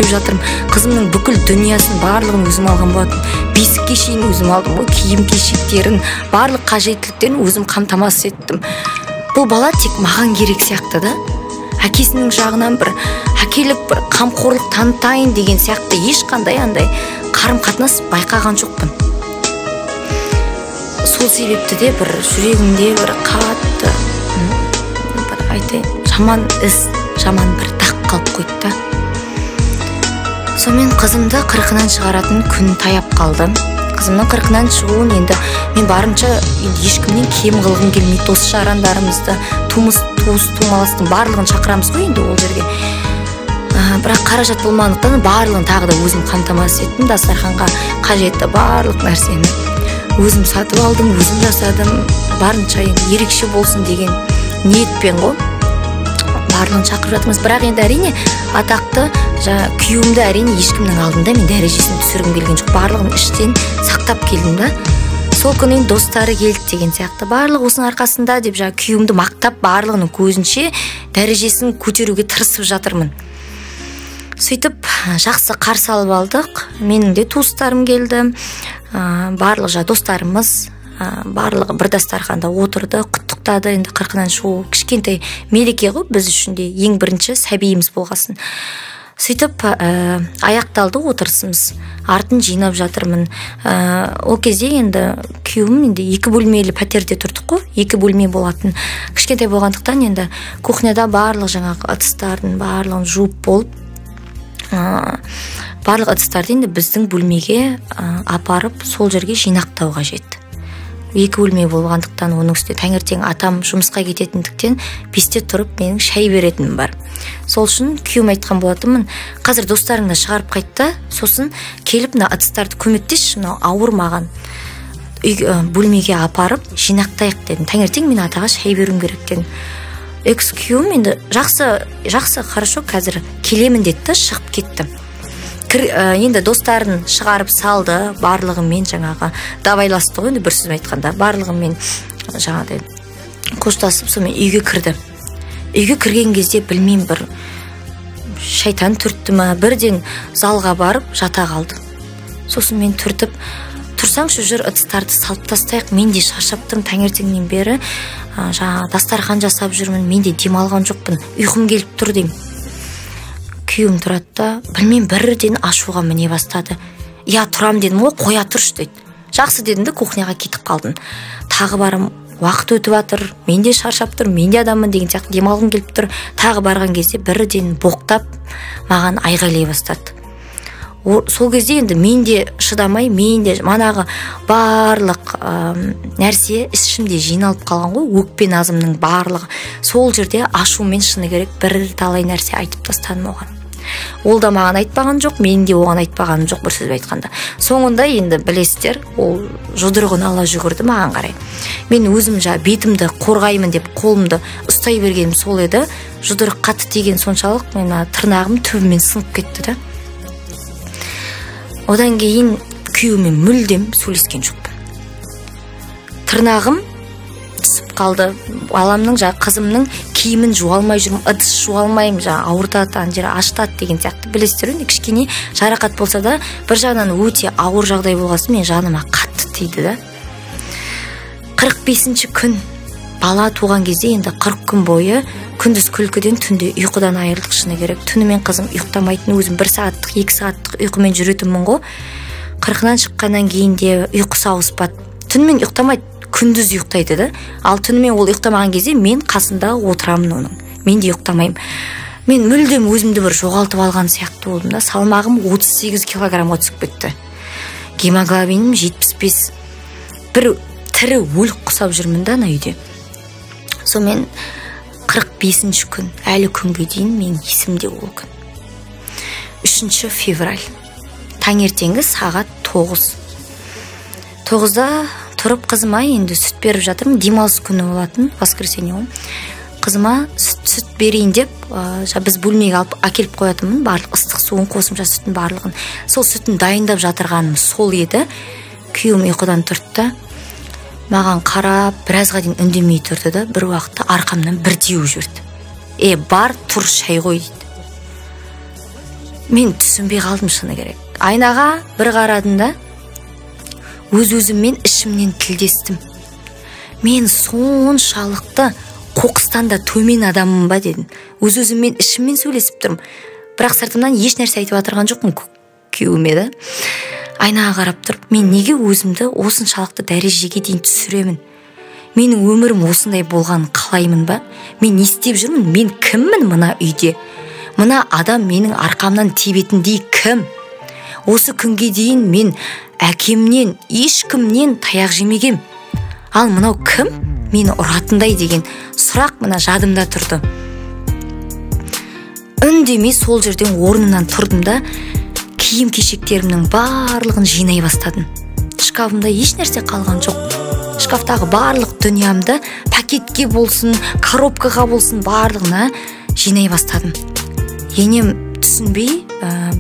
істеп жатырмын. Қызымның бүкіл дүниясын барлығын өзім алған болатын. Бесікке шейін өзім алдым ғой, киім кешектерін, барлық қажеттіліктерін өзім қамтамасыз еттім. Бұл бала тек маған керек сияқты да. Әкесінің жағынан бір әкелік бір қамқорлық танытайын деген сияқты ешқандай андай қарым-қатынас байқаған жоқпын. Сол себепті де бір жүрегімде бір қатты бір айтайын, жаман із, жаман бір дақ қалып қойды да. Сонымен қызымды қырқынан шығаратын күн таяп қалды. Қызымның қырқынан шығуын енді мен барынша енді ешкімнен кем қылғым келмейді. Дос жарандарымызды, туыс тумаластың барлығын шақырамыз ғой енді ол жерге. Бірақ қаражат болмағандықтан барлығын тағы да өзім қамтамасыз еттім. Дастарханға қажетті барлық нәрсені өзім сатып алдым, өзім жасадым. Барынша енді ерекше болсын деген ниетпен ғой барлығын шақырып жатырмыз. Бірақ енді әрине атақты күйеуімді әрине ешкімнің алдында мен дәрежесін түсіргім келген жоқ. Барлығын іштен сақтап келдім да. Сол күні енді достары келді деген сияқты, барлығы осының арқасында деп жаңа күйеуімді мақтап барлығының көзінше дәрежесін көтеруге тырысып жатырмын. Сөйтіп жақсы қарсы алып алдық. Менің де туыстарым келді, барлық жаңа достарымыз, барлығы бір дастарханда отырды, құттықтады. Енді қырқынан шығу кішкентай мереке ғой біз үшін де, ең бірінші сәбиіміз болғасын. Сөйтіп аяқталды отырысымыз, артын жинап жатырмын. Ол кезде енді күйеуім енді екі бөлмелі пәтерде тұрдық қой, екі бөлме болатын. Кішкентай болғандықтан енді кухняда барлық жаңағы ыдыстардың барлығын жуып болып, барлық ыдыстарды енді біздің бөлмеге апарып сол жерге жинақтау қажет. Екі бөлме болғандықтан, оның үстіне таңертең атам жұмысқа кететіндіктен 5-те тұрып менің шай беретінім бар. Сол үшін күйеуім айтқан болатынмын, қазір достарыңды шығарып қайт та, сосын келіп мына ыдыстарды көмектесші, мынау ауыр маған. Бөлмеге апарып жинақтайық дедім. Таңертең мен атаға шай беруім керек дедім. Экс күйеуім енді жақсы, жақсы, хорошо, қазір келемін деді да шығып кетті. Енді достарын шығарып салды, барлығымен жаңағы давайласты ғой енді бір сөзбен айтқанда, барлығымен жаңағыдай қоштасып сонымен үйге кірді. Үйге кірген кезде білмеймін, бір шайтан түртті ма, бірден залға барып жата қалды. Сосын мен түртіп, тұрсаңшы жүр, ыдыстарды салып тастайық, мен де шаршап тұрмын, таңертеңнен бері жаңағы дастархан жасап жүрмін, мен де демалған жоқпын, ұйқым келіп тұр деймін. Күйеуім тұрады да, білмеймін, бірден ашуға міне бастады. Я тұрам дедім ғой, қоя тұршы дейді. Жақсы дедім де кухняға кетіп қалдым. Тағы барым, уақыт өтіп жатыр, мен де шаршап тұрмын, мен де адаммын деген сияқты демалғым келіп тұр. Тағы барған кезде бірден боқтап маған айғайлай бастады. Сол кезде енді мен де шыдамай, мен де манағы барлық нәрсе ішімде жиналып қалған ғой, өкпе назымның барлығы. Сол жерде ашумен шыны керек бір талай нәрсе айтып тастадым оған. Ол да маған айтпаған жоқ, мен де оған айтпағаным жоқ, бір сөзбен айтқанда. Соңында енді білесіздер, ол жұдырығын ала жүгірді маған қарай. Мен өзім жаңа бетімді қорғаймын деп қолымды ұстай бергенім сол еді. Жұдырық қатты тиген соншалық, мен тырнағым түбімен сынып кетті да. Одан кейін күйеуіммен мүлдем сөйлескен жоқпын. Тырнағым түсіп қалды. Баламның, жаңа қызымның киімін жуа алмай жүрмін, ыдыс жуа алмаймын, жаңа ауыртады, ана жері ашытады деген сияқты. Білесіздер ғой, кішкене жарақат болса да, бір жағынан өте ауыр жағдай болғасын мен жаныма қатты тиді да. 45-ші күн бала туған кезде енді 40 күн бойы күндіз күлкіден, түнде ұйқыдан айырылдық шыны керек. Түнімен қызым ұйықтамайтын, өзім 1 сағаттық, 2 сағаттық ұйқымен жүретінмін ғой. 40-нан шыққаннан кейін де ұйқысы ауыспады. Түнімен ұйықтамайды, күндіз ұйықтайды да. Ал түнімен ол ұйықтамаған кезде мен қасында отырамын оның. Мен де ұйықтамаймын. Мен мүлдем өзімді бір жоғалтып алған сияқты болдым да. Салмағым 38 килограммға түсіп кетті. Гемоглобинім 75. Бір тірі өлік құсап жүрмін да ана үйде. Сонымен 45-ші күн, әлі күнге дейін мен есімде ол күн. 3 февраль, таңертеңгі сағат 9. 9-да тұрып қызыма енді сүт беріп жатырмын, демалыс күні болатын, воскресенье ғой. Қызыма сүт берейін деп, біз бөлмеге алып әкеліп қоятынмын, барлық ыстық суын, қосымша сүтін барлығын. Сол сүтін дайындап жатырғаным сол еді. Күйеуім ұйқыдан тұрды да, маған қарап біразға дейін үндемей тұрды да, бір уақытта арқамнан бір теуіп жіберді. Бар, тұр, шай қой дейді. Мен түсінбей қалдым, шыны керек. Айнаға бір қарадым да, өз-өзіммен ішімнен тілдестім. Мен соншалықты қоқыстан да төмен адаммын ба дедім. Өз-өзіммен ішіммен сөйлесіп тұрмын. Бірақ сыртымнан еш нәрсе айтып отырған жоқпын күйеуіме да. Айнаға қарап тұрып, мен неге өзімді осыншалықты дәрежеге дейін түсіремін? Менің өмірім осындай болғанын қалаймын ба? Мен не істеп жүрмін? Мен кіммін мына үйде? Мына адам менің арқамнан тебетіндей кім? Осы күнге дейін мен әкемнен, ешкімнен таяқ жемегем. Ал мынау кім? Мені ұратындай деген сұрақ мына жадымда тұрды. Үндемей сол жерден орнымнан тұрдым да, киім кешектерімнің барлығын жинай бастадым. Шкафымда еш нәрсе қалған жоқ. Шкафтағы барлық дүниямды пакетке болсын, коробкаға болсын, барлығына жинай бастадым. Енем түсінбей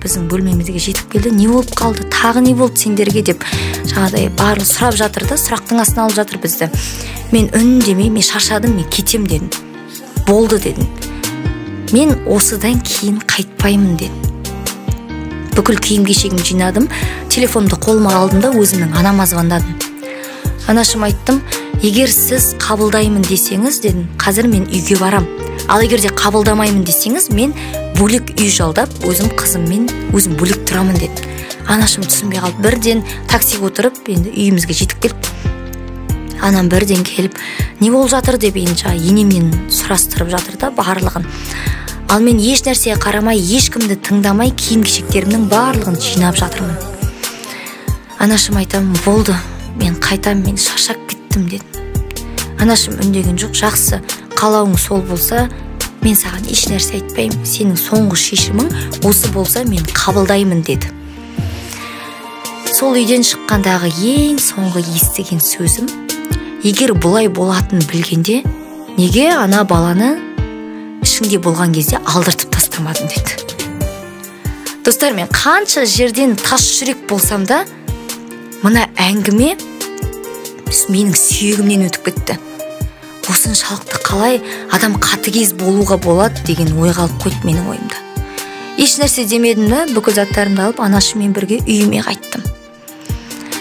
біздің бөлмемізге жетіп келді. Не болып қалды, тағы не болды сендерге деп жаңағыдай барлық сұрап жатыр да, сұрақтың астына алып жатыр бізді. Мен үндемей, мен шаршадым, мен кетем дедім. Болды дедім. Мен осыдан кейін қайтпаймын дедім. Бүкіл киім кешегімді жинадым, телефонымды қолыма алдым да өзімнің анама звондадым. Анашым айттым, егер сіз қабылдаймын десеңіз дедім, қазір мен үйге барам. Ал егер де қабылдамаймын десеңіз, мен бөлек үй жалдап, өзім қызыммен өзім бөлек тұрамын деді. Анашым түсінбей қалды. Бірден таксиге отырып, енді үйімізге жетіп келді. Анам бірден келіп, не болып жатыр деп енді жаңа енемнен сұрастырып жатыр да барлығын. Ал мен еш нәрсеге қарамай, ешкімді тыңдамай, киім кешектерімнің барлығын жинап жатырмын. Анашым айтамын, болды, мен қайтам, мен шаршап кеттім дедім. Анашым үндеген жоқ, жақсы, қалауың сол болса, мен саған еш нәрсе айтпаймын, сенің соңғы шешімің осы болса, мен қабылдаймын деді. Сол үйден шыққандағы ең соңғы естіген сөзім, егер бұлай болатынын білгенде, неге ана баланы ішіңде болған кезде алдыртып тастамадың деді. Достар, мен қанша жерден тас жүрек болсам да, мына әңгіме менің сүйегімнен өтіп кетті. Осыншалықты қалай адам қатыгез болуға болады деген ой қалып қойды менің ойымда. Еш нәрсе демедім да, бүкіл заттарымды алып анашыммен бірге үйіме қайттым.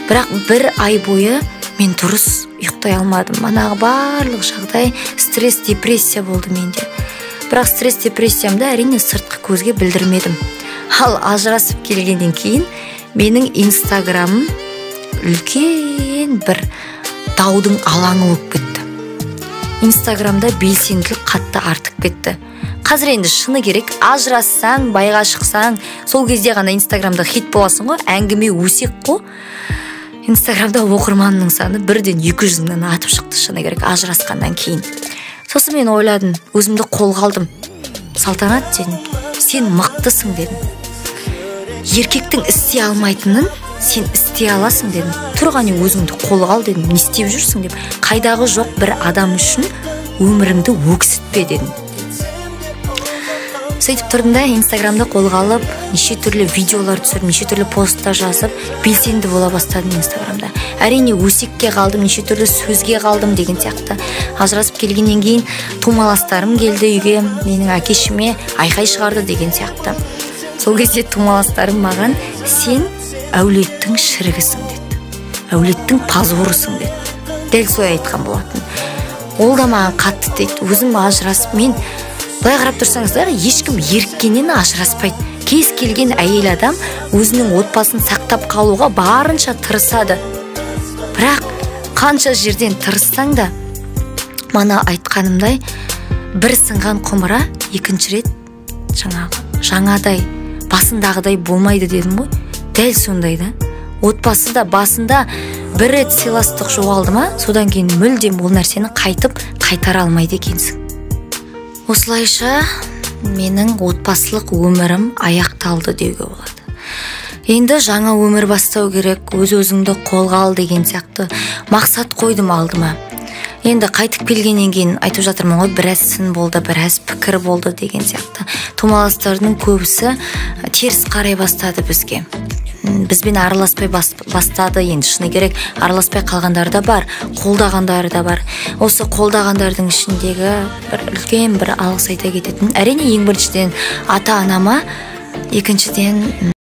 Бірақ бір ай бойы мен дұрыс ұйықтай алмадым. Манағы барлық жағдай стресс, депрессия болды менде. Бірақ стресс, депрессиямды әрине сыртқы көзге білдірмедім. Ал ажырасып келгеннен кейін менің инстаграмым үлкен бір даудың алаңы болып кетті. Инстаграмда белсенділік қатты артып кетті. Қазір енді шыны керек, ажырассаң, байға шықсаң, сол кезде ғана инстаграмда хит боласың ғой, әңгіме өсек қой. Инстаграмда оқырманның саны бірден 200 мыңнан атып шықты, шыны керек, ажырасқаннан кейін. Сосын мен ойладым, өзімді қолға алдым. Салтанат дедім, сен мықтысың дедім. Еркектің істей алмайтынын сен істей аласың дедім. Тұрғане өзіңді қолға ал дедім, не істеп жүрсің деп. Қайдағы жоқ бір адам үшін өміріңді өксітпе дедім. Сөйтіп тұрдым да, инстаграмды қолға алып, неше түрлі видеолар түсіріп, неше түрлі посттар жазып, белсенді бола бастадым инстаграмда. Әрине өсекке қалдым, неше түрлі сөзге қалдым деген сияқты. Ажырасып келгеннен кейін тумаластарым келді үйге, менің әкешіме айқай шығарды деген сияқты. Сол кезде тумаластарым маған, сен әулеттің шірігісің деді, әулеттің позорысың деді. Дәл солай айтқан болатын. Ол да маған қатты дейді. Өзім ажырасып, мен былай қарап тұрсаңыздар, ешкім еріккеннен ажыраспайды. Кез келген әйел адам өзінің отбасын сақтап қалуға барынша тырысады. Бірақ қанша жерден тырыссаң да, мана айтқанымдай, бір сынған құмыра екінші рет жаңағы жаңадай, басындағыдай болмайды дедім ғой. Дәл сондай да. Отбасы да басында бір рет сыйластық жоғалды ма, содан кейін мүлдем ол нәрсені қайтып қайтара алмайды екенсің. Осылайша менің отбасылық өмірім аяқталды деуге болады. Енді жаңа өмір бастау керек, өз-өзіңді қолға ал деген сияқты мақсат қойдым алдыма. Енді қайтып келгеннен кейін айтып жатырмын ғой, біраз сын болды, біраз пікір болды деген сияқты. Тумаластардың көбісі теріс қарай бастады бізге. Бізбен араласпай бастады, енді шыны керек, араласпай қалғандары да бар, қолдағандары да бар. Осы қолдағандардың ішіндегі бір үлкен бір алғыс айта кететін, әрине ең біріншіден ата-анама Екіншіден,